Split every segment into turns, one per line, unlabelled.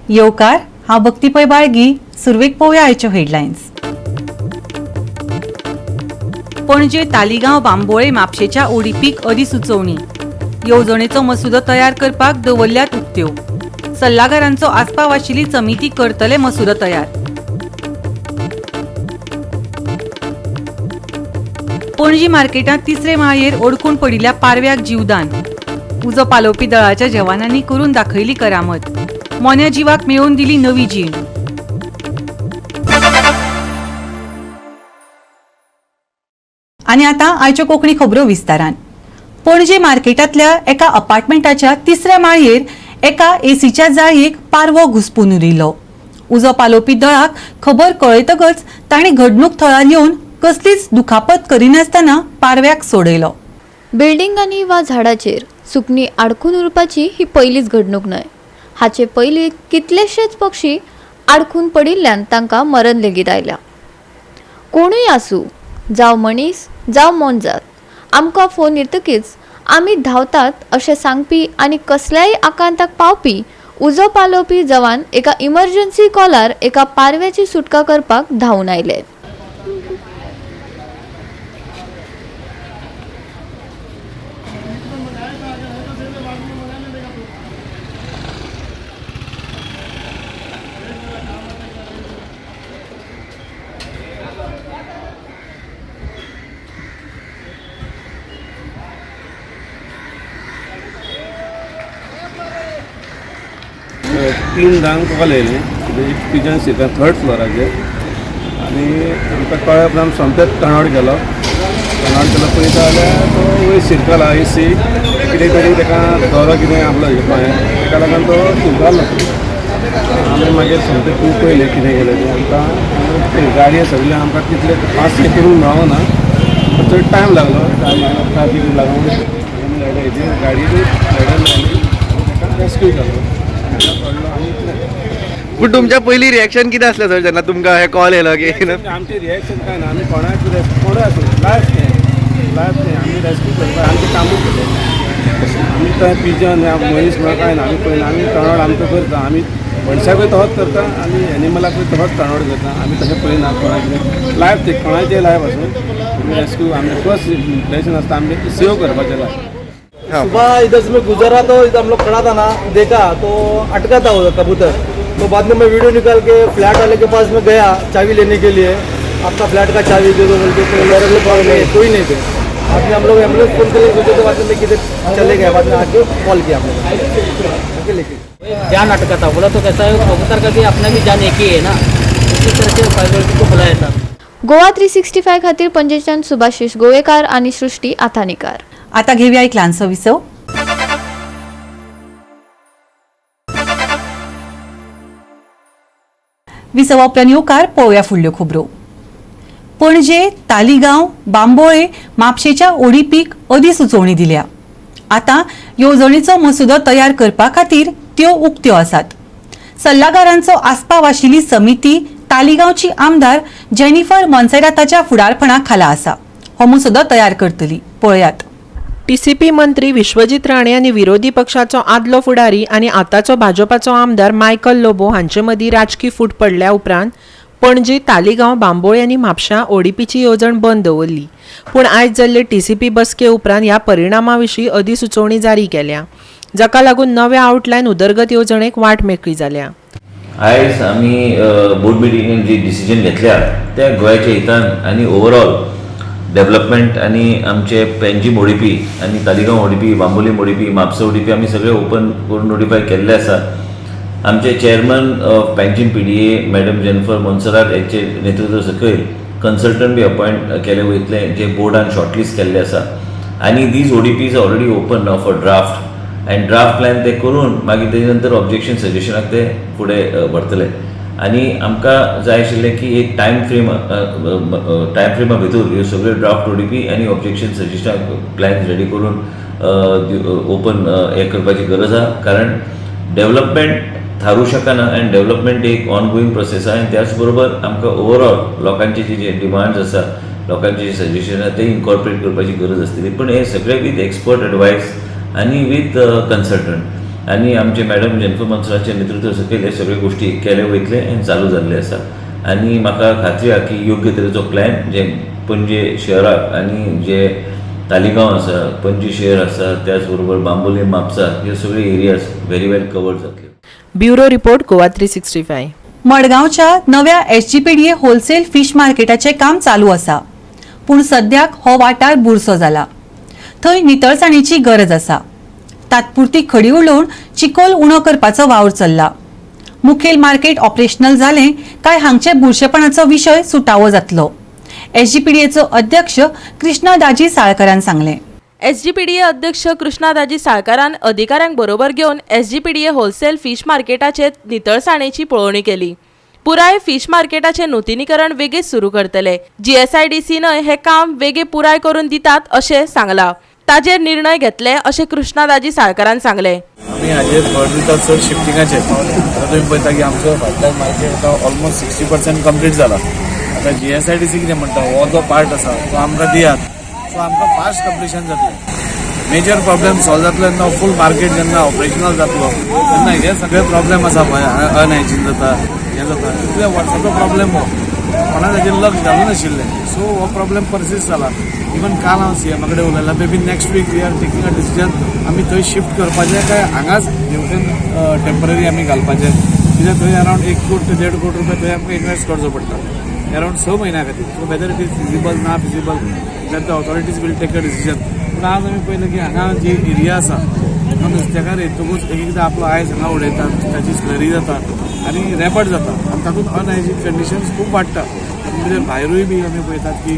येवकार. हांव भक्ती पै बाळगी. सुरवेक पळोवया आयच्यो हेडलायन्स. पणजे तालिगांव बांबोळे म्हापशेच्या ओडीपीक अधिसुचोवणी. येवजणेचो मसुदो तयार करपाक दवरल्यात उक्त्यो. सल्लागारांचो आस्पाव आशिल्ली समिती करतले मसुदो तयार. पणजी मार्केटांत तिसरे माळयेर ओडकून पडिल्ल्या पारव्याक जीवदान. उजो पालोवपी दळाच्या जवानांनी करून दाखयली करामत. मोन्या जिवाक मेळोवन दिली नवी जीण. आनी आतां आयच्यो कोंकणी खबरो विस्तारान. पणजे मार्केटांतल्या एका अपार्टमेंटाच्या तिसऱ्या माळयेर एका एसीच्या जाळयेक पारवो घुसपून उरिल्लो. उजो पालोवपी दळाक खबर कळयतकच तांणी घडणूक थळार येवन कसलीच दुखापत करिनासतना पारव्याक सोडयलो.
बिल्डिंगांनी वा झाडाचेर सुकणीं आडखून उरपाची ही पयलीच घडणूक न्हय. हाचे पयलीं कितलेशेच पक्षी आडखून पडिल्ल्यान तांकां मरण लेगीत आयल्या. कोणूय आसूं, जावं मनीस जावं मोनजात, आमकां फोन येतकीच आमी धांवतात अशें सांगपी आनी कसल्याय आकांताक पावपी उजो पालोवपी जवान एका इमर्जन्सी कॉलार एका पारव्याची सुटका करपाक धांवून आयले.
3 जाणांक कॉल येयलें कितें पिजन सीता थर्ड फ्लोराचेर आनी आमकां कळ्ळ्या उपरांत आमी सोमतेच टर्नआवट केलो. टर्नआवट केलो पळयता जाल्यार तो वयर शिरकला. ए सी कितें तरी ताका दोरो कितें आपलो पांय, ताका लागून तो शिरकालो. आमी मागीर सोमतें खूब पळयलें कितें केलें तें. आमकां गाडये सगळे आमकां तितले फास्ट हें करूंक मेळना, चड टायम लागलो. ट्राफीक लागून आमी हेजेर गाडयेर सायडान लायली, ताका रेस्क्यू केलो, पडलो आनी इतलें.
पूण तुमच्या पयली रिएक्शन कितें आसलें सर, जेन्ना तुमकां हे कॉल येयलो की?
आमचें रिएक्शन कांय ना. आमी कोणाक कोणूय आसूं, लायफ तें लायफ तें आमी रेस्क्यू करपाक आमचें कामूच केलें. आमी थंय पिजन या मनीस म्हणून कांय ना, आमी पळयना. आमी टर्नआवट आमचो करता. आमी मनशाकूय तसोच करता आनी एनिमलाकूय तसोच टर्नआवट करता. आमी तशें पळयना कोणाक कितें. लायफ तें कोणाचें लायफ आसूं, आमी रेस्क्यू आमी फर्स्ट इंटेंशन आसता आमी सेव करपाचें लायफ.
सुबह इधर से मैं गुजरा तो इधर हम लोग खड़ा था ना, देखा तो अटका था वो कबूतर. तो बाद में मैं वीडियो निकाल के फ्लैट वाले के पास में गया चाबी लेने के लिए, आपका फ्लैट का चाबी दे दो बोल के. तो मेरे कोई नहीं थे. बाद में हम लोग एम्बुलेंस फोन करने सोचे, तो बाद में किधर चले गए. बाद में आके कॉल किया हम लोग आके लेके.
जान अटका था बोला तो कैसा है, कबूतर का भी अपना भी जान एक ही है ना. उसी तरह से फायर को बुलाया था.
गोवा 365 खातीर पणजेच्यान सुभाषिश गोवेकार आनी सृष्टी आथानीकार.
आता घेऊया एक ल्हानसो विसव. विसवा उपरांत येवकार. पळोवया फुडल्यो खबरो. पणजे तालिगांव बांबोळे म्हापशेच्या ओडीपीक अधिसुचोवणी दिल्या. आतां येवजणेचो मसुदो तयार करपा खातीर त्यो उक्त्यो आसात. सल्लागारांचो आस्पाव आशिल्ली समिती तालिगांवची आमदार जेनिफर मोन्सेराताच्या फुडारपणा खाला आसा. हो मसुदो तयार करतली. पळयात.
टीसीपी मंत्री विश्वजीत राणे आनी विरोधी पक्षाचो आदलो फुडारी आनी आतांचो भाजपाचो आमदार मायकल लोबो हांचे मदीं राजकी फूट पडल्या उपरांत पणजी, तालिगांव, बांबोळे आनी म्हापशां ओडीपीची येवजण बंद दवरली. पूण आयज जाल्ले टीसीपी बसके उपरांत ह्या परिणामा विशीं अधिसुचोवणी जारी केल्या, जाका लागून नव्या आउटलायन उदरगत येवजणेक वाट मेकळी जाल्या.
आयज आमी बोर्ड मिटिंगेन जी डिसिजन घेतल्या त्या गोंयाच्या हितान आनी ओवरऑल डेव्हलपमेंट आनी आमचे पेंजीम ओडीपी आनी Taleigao ODP, Bambolim ODP, Mapusa ODP आमी सगळे ओपन करून नोटिफाय केल्ले आसा. आमचे chairman of Panjim PDA madam Jennifer Monserrate हेचे नेतृत्व सकयल कन्सल्टंट बी अपॉयंट केले वयतले, जे बोर्डान शॉर्टलिस्ट केल्ले आसा आनी these ODPs already open now for draft and draft plan ते करून मागीर तेजे नंतर ऑब्जेक्शन सजेशनाक ते फुडें व्हरतले. आनी आमकां जाय आशिल्लें की एक टायम फ्रेमा भितर ह्यो सगळ्यो ड्राफ्ट ओडीपी आनी ऑब्जेक्शन सजेशन प्लॅन रेडी करून ओपन हें करपाची गरज आहा, कारण डेव्हलपमेंट थारूं शकना आनी डेव्हलपमेंट एक ऑनगोईंग प्रोसेस आहा. आनी त्याच बरोबर आमकां ओवरऑल लोकांचे जे जे डिमांड्स आसा, लोकांचे जे सजेशन आसा, ते इनकॉर्पोरेट करपाची गरज आसतली. पूण हे सगळे विथ एक्सपर्ट एडवायस आनी विथ कन्सल्टंट. आनी आमचे मॅडम जेनिफर मोन्सेरातच्या नेतृत्व सकयल हे सगळे गोश्टी केले वयतले आनी चालू जाल्ले आसा. आनी म्हाका खात्री आहा की योग्य तरेचो प्लॅन जे पणजे शहराक आनी जे तालिगांव आसा, पणजी शहर आसा, त्याच बरोबर बांबोली, म्हापसा ह्यो सगळे एरियाज व्हेरी वेल कवर जातले.
Bureau report, Goa 365.
मडगांवच्या नव्या एसजीपीडीए होलसेल फिश मार्केटाचें काम चालू आसा, पूण सद्याक हो वाठार बुरसो जाला. थंय नितळसाणेची गरज आसा. तात्पुरती खडी उडोवन चिखोल उणो करपाचो वावर चल्ला. मुखेल मार्केट ऑपरेशनल जालें काय हांगचे बुरशेपणाचो विशय सुटावो जातलो, एसजीपीडीएचो अध्यक्ष कृष्णा दाजी साळकरान सांगलें.
एसजीपीडीए अध्यक्ष कृष्णा दाजी साळकारान अधिकाऱ्यांक बरोबर घेवन एसजीपीडीए होलसेल फिश मार्केटाचे नितळसाणेची पळोवणी केली. पुराय फिश मार्केटाचे नुतनीकरण वेगीच सुरू करतले. जीएसआयडीसीनय हे काम वेगे पुराय करून दितात अशें सांगला. ताजेर निर्णय घेतले अशें कृष्णा दाजी साळकारान सांगले.
आमी हाजेर भर दितात चड शिफ्टिंगाचेर. आतां तुमी पळयता की आमचो फाटल्यान मार्केट आतां ऑलमोस्ट 60% कंप्लीट जाला. आतां जीएसआयडीसी कितें म्हणटा, हो जो पार्ट आसा तो आमकां दियात, सो आमकां फास्ट कंप्लिशन जातलें. मेजर प्रॉब्लेम सॉल्व जातलो तेन्ना फूल मार्केट जेन्ना ऑपरेशनल जातलो तेन्ना हे सगळे प्रॉब्लेम आसा पळय, अनहायजीन जाता, हें जाता, इतल्या वर्साचो प्रॉब्लेम हो कोणा ताजेर लक्ष घालूं नाशिल्लें. सो हो प्रॉब्लेम परसिस्ट जाला. इवन काल हांव सीएमा कडेन उलयलां, maybe next week we are taking a decision आमी थंय शिफ्ट करपाचें काय हांगाच हेवटेन टेंपररी आमी घालपाचें, कित्याक थंय अरावंड 1 कोटी ते 1.5 कोटी रुपया थंय आमकां इन्वेस्ट करचो पडटा अरावंड 6 म्हयन्या खातीर. So whether it is feasible ना feasible that the authorities will take a decision. पूण आज आमी पळयलें की हांगा जी एरिया आसा हांगा नुस्तेकार येतकूच एक एकदां आपलो आयस हांगा उडयता, नुस्त्याची स्लरी जाता आनी रेबट जाता आनी तातूंत अनहायजीन कंडिशन्स खूब वाडटा. म्हणजे भायरूय बी आमी पळयतात की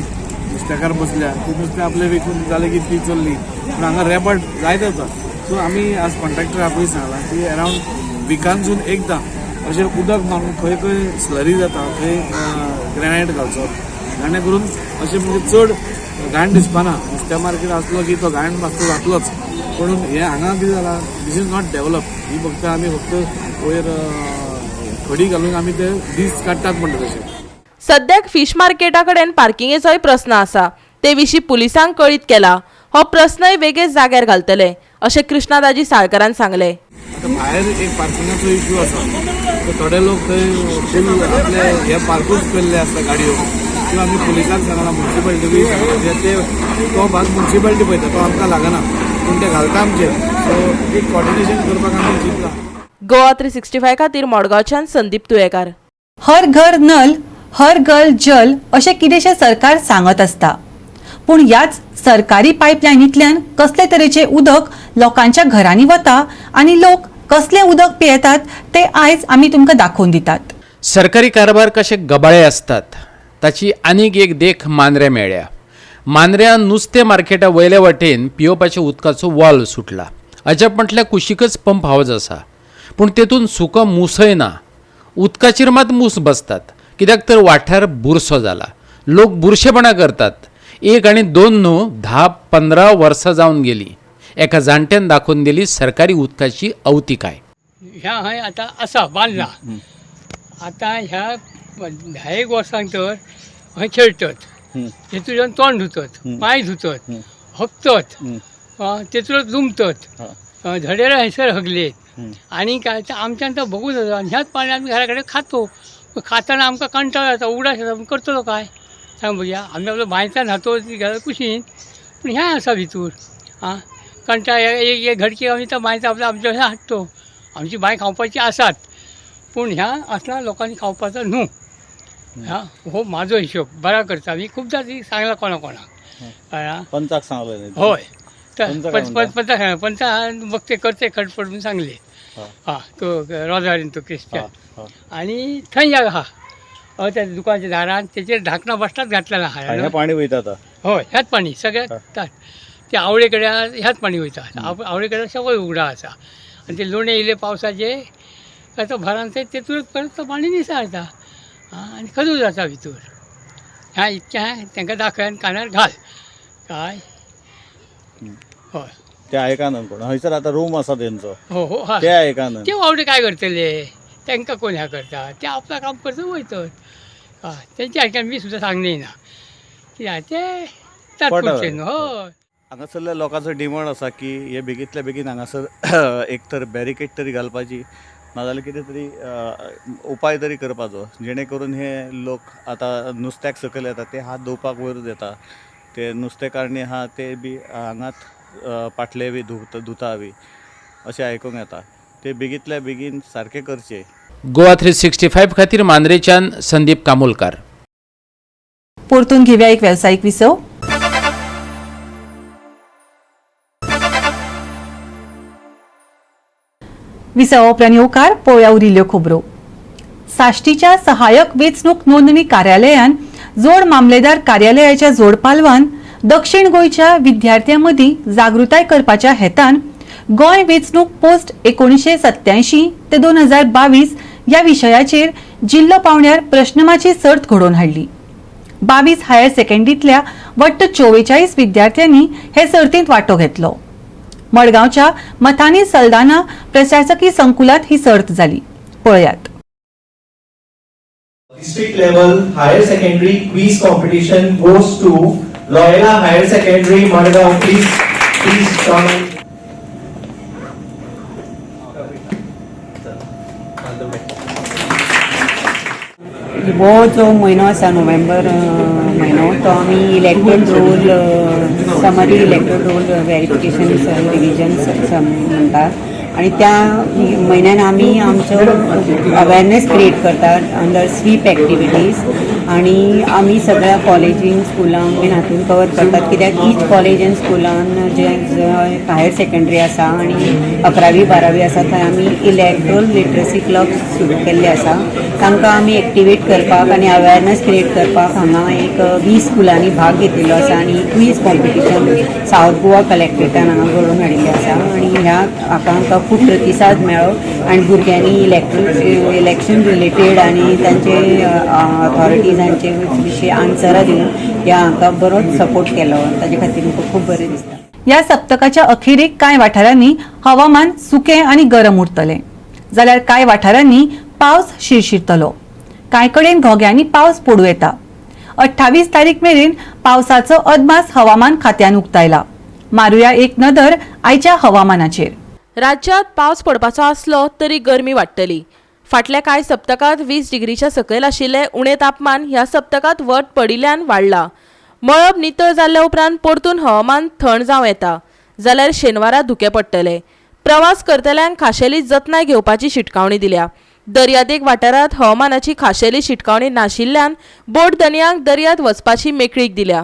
नुस्तेकार बसल्या ती नुस्तें आपलें विकून जालें की ती चल्ली, पूण हांगा रेबट जायत वता. सो आमी आज कॉन्ट्रॅक्टराकूय सांगलां की अरावंड विकानसून एकदां अशें उदक मारून खंय खंय स्लरी जाता थंय ग्रेनायट घालचो, जाणें करून अशें म्हणजे चड घाण दिसपाना. नुस्त्या मार्केट आसलो की तो घाण मातसो जातलोच, पूण हें हांगा कितें जालां, this is not develop. ही फक्त आमी फक्त वयर खडी घालून आमी ते दीस काडटात म्हणटा तशें.
सद्याक फिश मार्केटा कडेन पार्किंगेचोय प्रस्न आसा. ते विशीं पुलिसांक कळीत केला. हो प्रस्नय वेगेच जाग्यार घालतले अशें कृष्णा दाजी साळकरान सांगले.
आतां भायर एक पार्किंगाचो इश्यू आसा, थोडे लोक थंय फूल आपले हे पार्कूच केल्ले आसता गाडयो, किंवा आमी पुलिसांक सांगलां, मुन्सिपालिटीकूय सांगलां, ते तो भाग मुन्सिपालिटी पळयता, तो आमकां लागना, पूण ते घालता आमचेर. सो एक कॉर्डिनेशन करपाक आमी चिंतलां.
गोवा 365 खातीर मडगांवच्यान संदीप तुयेकार.
हर घर नल हर घर जल अशें कितेंशें सरकार सांगत आसता, पूण ह्याच सरकारी पायपलायनींतल्यान कसले तरेचें उदक लोकांच्या घरांनी वता आनी लोक कसलें उदक पियेतात तें आयज आमी तुमकां दाखोवन दितात.
सरकारी कारभार कशे गबाळे आसतात ताची आनीक एक देख मांद्र्या मेळ्ळ्या. मांद्र्या नुस्तें मार्केटा वयले वाटेन पियोवपाच्या उदकाचो वॉल सुटला. अजाप म्हटल्यार कुशीकच पंप हावज आसा, पूण तेतून सुको मूसय ना. उदकाचेर मात मूस बसतात, कित्याक तर वाठार बुरसो जाला. लोक बुरशेपणां करतात. 1 आनी 2 न्हू, 10-15 वर्सां जावन गेली. एका जाणट्यान दाखोवन दिली सरकारी उदकाची अवतिकाय.
ह्या हय आतां आसा बांदला, आतां ह्या 10 वर्सांक तर हय खेळटत, तेतून तोंड धुतत, पांय धुतत, हगतत, तेतून दुमतत, धडेर हयसर हगले आनी काय आमच्यान तो भोगून जाता. आनी ह्याच पाण्यान आमी घरा कडेन खातो, खातना आमकां कंटाळो येता, उगडास येता, करतलो काय सांग भुरग्या. आमी आपलो बांयच्यान न्हातो घरा कुशीन, पूण ह्यां आसा भितूर आं कंटाळ एक घडके आमी तो बांयचा आपल्या आमच्या कडेन हाडटो. आमची बांय खावपाची आसात, पूण ह्या असल्या लोकांनी खावपाचो न्हू. हा हो म्हाजो हिशोब बरा करता. आमी खुबदां सांगला कोणा कोणाक, कळ्ळा
पंचाक सांगलें?
हय, पंचाक सांगलें. पंचाक बघते करते खटपट म्हणून सांगले. हां, तो रोजारीन तो क्रिस्टियन आनी थंय जागा आहा हय त्या दुकानाच्या दारान, तेचेर धाकणां बसताच घातलेलें आहा.
पाणी वयता आतां?
हय, ह्याच पाणी सगळ्या ते आवळे कडेन ह्याच पाणी वयता. आवळे कडेन सगळें उगडा आसा आनी ते लोणे येयले पावसाचे काय तो भरान ते तेतूनच परत तो पाणी निसळता आनी खदूळ जाता भितूर. ह्या इतकें तांकां दाखय आनी कानार घाल काय. हय,
ते आयकना कोण. हयसर आतां रूम आसा तेंचो.
हो हो,
ते आयकना.
ते वावडे काय करतले, तांकां कोण ह्या करता, ते आपलें काम करता वयतात. हय, तेंचे आयकन मी सुद्दां सांगले ना कित्याक ते तात्पुरते न्हू. हय.
हांगासरल्या लोकांचो डिमांड आसा की हे बेगींतल्या बेगीन हांगासर एक तर बॅरिकेड तरी घालपाची, नाजाल्यार कितें तरी उपाय तरी करपाचो, जेणे करून हे लोक आतां नुस्त्याक सकयल येता ते हात धुवपाक वयर येता, ते नुस्तेकारणी आहा ते बी हांगात पाटले बी धुता बी अशें आयकूंक येता. ते बेगींतल्या बेगीन सारकें करचें.
गोवा 365 खातीर मांद्रेच्यान संदीप कामोलकार.
परतून घेवया एक वेवसायीक विसव. विसवा उपरांत येवकार पळोवया उरिल्ल्यो खबरो. साश्टीच्या सहायक वेंचणूक नोंदणी कार्यालयान जोड मामलेदार कार्यालयाच्या जोडपालवान दक्षिण गोंयच्या विद्यार्थ्यां मदीं जागृताय करपाच्या हेतान गोंय वेंचणूक पोस्ट 1987 ते 2022 ह्या विशयाचेर जिल्लो पावंड्यार प्रश्नमाची सर्त घडोवन हाडली. 22 हायर सेकंडरींतल्या वट्ट 44 विद्यार्थ्यांनी हे सर्तींत वांटो घेतलो. मडगांवच्या मथानी सल्दाना प्रशासकी संकुलात ही सर्त जाली. पळयात.
District level higher secondary quiz competition goes to Loyola Higher Secondary Madgaon. Please come and
हो जो म्हयनो आसा नोव्हेंबर म्हयनो तो आमी electoral roll summary electoral roll verification revision म्हणटात आनी त्या म्हयन्यान आमी आमचो अवेरनेस क्रिएट करतात अंडर स्वीप एक्टिविटीज आनी आमी सगळ्या कॉलेजीन स्कुलांक बीन हातून कवर करतात, कित्याक इच कॉलेज एंड स्कुलान जे हायर सेकंडरी आसा आनी 11वी 12वी आसा थंय आमी इलेक्ट्रोल लिटरसी क्लब सुरू केल्ले आसा. तांकां आमी एक्टिवेट करपाक आनी अवेरनेस क्रिएट करपाक हांगा एक 20 स्कुलांनी भाग घेतिल्लो आसा आनी क्वीज कॉम्पिटिशन सावथ गोवा कलेक्ट्रेटान हांगा घडोवन हाडिल्लें आसा आनी ह्या हाका आमकां खूब प्रतिसाद मेळ्ळो आनी भुरग्यांनी इलेक्शन रिलेटेड आनी तांचे अथॉरिटीजांचे विशीं आन्सरां दिवन ह्या हांकां बरोच सपोर्ट केलो, ताजे खातीर म्हाका खूब बरें दिसता.
ह्या सप्तकाच्या अखेरेक कांय वाठारांनी हवामान सुकें आनी गरम उरतलें, जाल्यार कांय वाठारांनी पावस शिरशिरतलो. कांय कडेन घोग्यांनी पावस पडूं येता. 28 तारीख मेरेन पावसाचो अदमास हवामान खात्यान उक्तायला. मारुया एक नदर आयच्या हवामानाचेर.
राज्यात पावस पडपाचो आसलो तरी गरमी वाडटली. फाटल्या कांय सप्तकांत 20 डिग्रीच्या सकयल आशिल्लें उणें तापमान ह्या सप्तकांत वत पडिल्ल्यान वाडलां. मळब नितळ जाल्ल्या उपरांत परतून हवामान थंड जावं येता, जाल्यार शेनवारा धुकें पडटलें. प्रवास करतल्यांक खाशेली जतनाय घेवपाची शिटकावणी दिल्या. दर्यादेग वाठारांत हवामानाची खाशेली शिटकावणी नाशिल्ल्यान बोट धनयांक दर्यांत वचपाची मेकळीक दिल्या.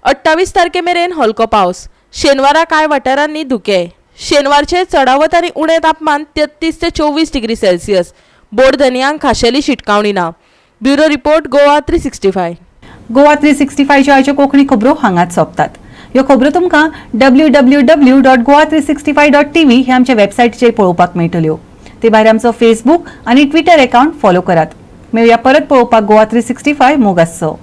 28 तारखे मेरेन हलको पावस. शेनवारा कांय वाठारांनी धुकें. शेनवारचे चडावत आनी उणें तापमान 33 ते 24 डिग्री सेल्सियस. बोट धनयांक खाशेली शिटकावणी ना. Bureau report, Goa 365.
Goa 365च्यो आयच्यो कोंकणी खबरो हांगाच सोंपतात. ह्यो खबरो तुमकां www.goa365.tv ह्या आमच्या वेबसायटीचेर पळोवपाक मेळटल्यो. ते भायर आमचो फेसबूक आनी ट्विटर अकाउंट फॉलो करात. मेळया परत पळोवपाक गोवा 365. मोग आसचो.